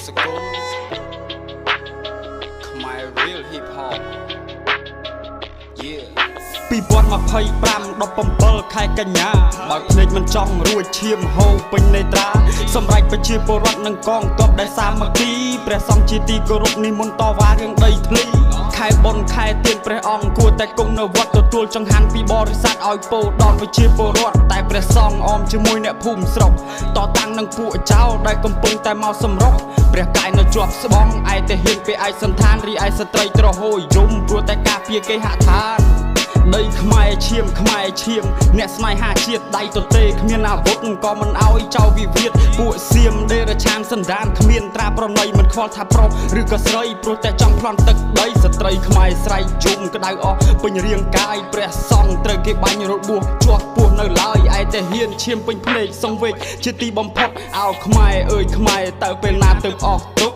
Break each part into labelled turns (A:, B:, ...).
A: សកលខ្មែរ real hip hop, yeah. 2025 17ខែកញ្ញាបើកភ្នែកមិនចង់រួចឈាមហូរពេញនេត្រាសម្រាប់ប្រជាពលរដ្ឋនិងកងទ័ពដែលសាមគ្គីព្រះសង្ឃជាទីគោរពនិមន្តតវ៉ារឿងដីធ្លីខែបុណ្យខែទានព្រះអង្គគួរតែគង់នៅវត្តទទួលចង្ហាន់ពីបរិស័ទឲ្យពោដល់ប្រជាពលរដ្ឋតែព្រះសង្ឃអមជាមួយអ្នកភូមិស្រុកតតាំងនឹងពួកចៅដែលកំពុងតែមកសម្រុកព្រះកាយនៅជាប់ស្បង់ឯតែហ៊ានពេលឯកសន្តានរីឯស្ត្រីត្រហោយយំព្រោះតែការពារគេហដ្ឋាន ដីខ្មែរឈាមខ្មែរឈាមអ្នកស្នេហាជាតិដៃទទេគ្មានអាវុធក៏មិនអោយចោលវិវាទពួកសៀមដេរឆានសន្តានគ្មានត្រាប្រណីមិនខ្វល់ថាប្រុសឬក៏ស្រីព្រោះតែចង់ប្លន់ទឹកដីស្ត្រីខ្មែរស្រែកយំក្តៅអស់ពេញរាងកាយព្រះសង្ឃត្រូវគេបាញ់របួសជាប់ពោះនៅឡើយឯតែហ៊ានឈាមពេញភ្នែកសង្វេគជាទីបំផុតអោខ្មែរអើយខ្មែរតើពេលណាទៅអស់ទុក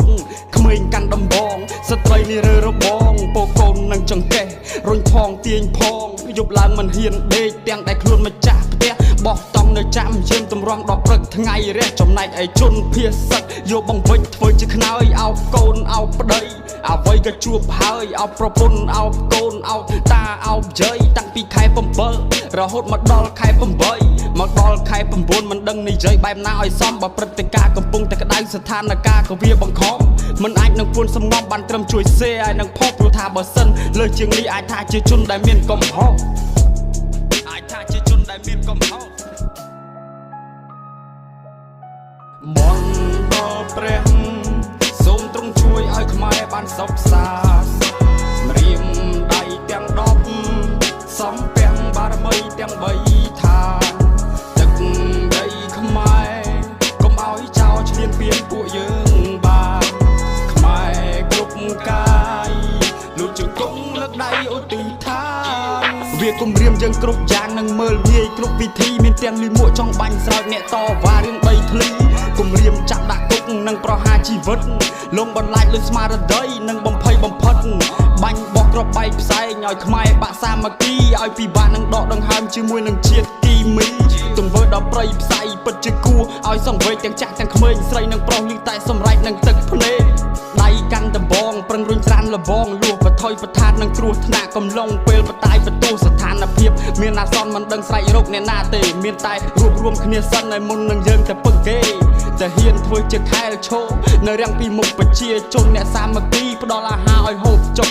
A: ក្មេងកាន់ដំបងស្ត្រីនេះរើរបងពោកូននឹងចង្កេះរុញផងទាញផងយប់ឡើងមិនហ៊ានដេកទាំងដែលខ្លួនម្ចាស់ផ្ទះបោះតង់នៅចាំយាមតម្រង់ដល់ព្រឹកថ្ងៃរះចំណែកឯជនភៀសឹកយកបង្វិចធ្វើជាខ្នើយអោបកូនអោបប្តីអ្វីក៏ជួបហើយអោបប្រពន្ធអោបកូនអោបតាអោបយាយតាំងពីខែ7រហូតមកដល់ខែ8មកដល់ខែ9មិនដឹងនិយាយបែបណាឲ្យសមបើព្រឹត្តិការណ៍កំពុងតែក្តៅស្ថានភាពក៏វាបង្ខំមិនអាចនឹងពួនសំងំបានត្រឹមជួយ share ឲ្យនឹងផុសព្រោះថាបើសិនលើជាងនេះអាចថាជាជនដែលមានកំហុសអាចថាជាជនដែលមានកំហុសបនដល់ព្រះសូមទ្រង់ជួយឲ្យខ្មែរបានសុខសាន្តម្រាមដៃទាំង10សំពាំងបារមីទាំង3ឋានទឹកដីខ្មែរកុំឲ្យចោលឈ្លានពានពួកយើងបានខ្មែរគ្រប់កាយលូតជង្គង់លើកដៃឧទ្ទិសឋានវាគំរាមយើងគ្រប់យ៉ាងនឹងមើលងាយគ្រប់វិធីមានទាំងលីមួកចង់បាញ់ស្រោចអ្នកតវ៉ារឿងដីធ្លីគំរាមចាប់ដាក់គុកនិងប្រហារជីវិតលងបន្លាចលើស្មារតីនិងបំភ័យបំផិតបាញ់បោះគ្រាប់បែកផ្សែងឲ្យខ្មែរបាក់សាមគ្គីឲ្យពិបាកនឹងដកដង្ហើមជាមួយនឹងជាតិគីមីទង្វើដ៏ប្រៃផ្សៃពិតជាគួរឲ្យសង្វេគទាំងចាស់ទាំងក្មេងស្រីនិងប្រុសលឺតែសម្រែកនឹងទឹកភ្នែកដៃកាន់ដំបងប្រឹងរុញច្រានលបងលួសបថុយបឋាននឹងគ្រោះថ្នាក់កំឡុងពេលបតាយបន្ទោសស្ថានភាពមានអាសន្នមិនដឹងស្រែករោគអ្នកណាទេមានតែរួបរួមគ្នាសិនឲ្យមុននឹងយើងទៅពឹងគេតែហ៊ានធ្វើជាខែលឈោនៅរាំងពីមុខប្រជាជនអ្នកសាមគ្គីផ្ដល់អាហារឲ្យហូបចុក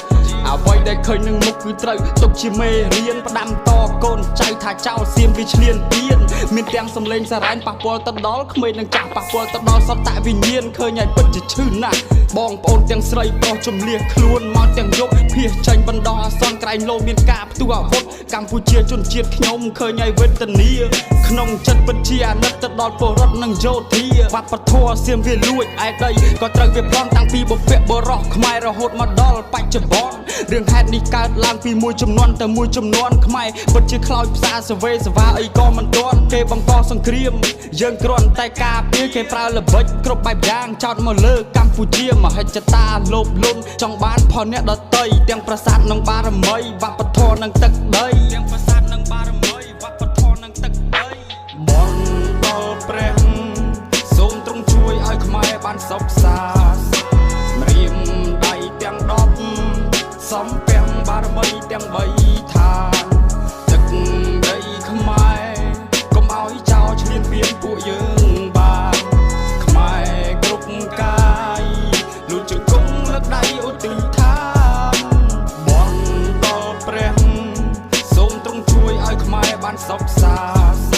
A: អ្វីដែលឃើញនឹងមុខគឺត្រូវទុកជាមេរៀនផ្ដាំតកូនចៅថាចោលសៀមវាឆ្លៀនពៀនមានទាំងសំឡេងសារ៉ែនប៉ះពាល់ទៅដល់ក្មេងនិងចាស់ប៉ះពាល់ទៅដល់សតវិញ្ញាណឃើញឲ្យពិតជាឈឺណាស់បងប្អូនទាំងស្រីប្រុសជំលះខ្លួនមកទាំងយប់ភៀសចេញបណ្ដោះអាសន្នក្រែងលោមានការផ្ទុះអាវុធកម្ពុជាជនជាតិខ្ញុំឃើញឲ្យវេទនាក្នុងចិត្តពិតជាអាណិតទៅដល់ពលរដ្ឋនិងយោធាវប្បធម៌សៀមវាលួចឯដីក៏ត្រូវវាប្លន់តាំងពីបុព្វបុរសខ្មែររហូតមកដល់បច្ចុប្បន្នរឿងហេតុនេះកើតឡើងពីមួយចំនួនទៅមួយចំនួនខ្មែរពិតជាខ្លោចផ្សាសវេសវ៉ាអីក៏មិនទាន់គេបង្កសង្គ្រាមយើងគ្រាន់តែការពារគេប្រើល្បិចគ្រប់បែបយ៉ាងចោតមកលើកម្ពុជាមួយហិច្ឆតាលោភលន់ចង់បានផលអ្នកដតីទាំងប្រាសាទនិងបារមីវប្បធម៌និងទឹកដីទាំងប្រាសាទនិងបារមីវប្បធម៌និងទឹកដីបនដល់ព្រះសូមទ្រង់ជួយឲ្យខ្មែរបានសុខសាន្តម្រាមដៃទាំង10សំពាំងបារមីទាំង3ឋានទឹកដីខ្មែរកុំឲ្យចោលឈ្លានពានពួកយើងបានខ្មែរគ្រប់កាយលូតជង្គង់លើកដៃឧទ្ទិសឋានបនដល់ព្រះសូមទ្រង់ជួយឲ្យខ្មែរបានសុខសាន្ត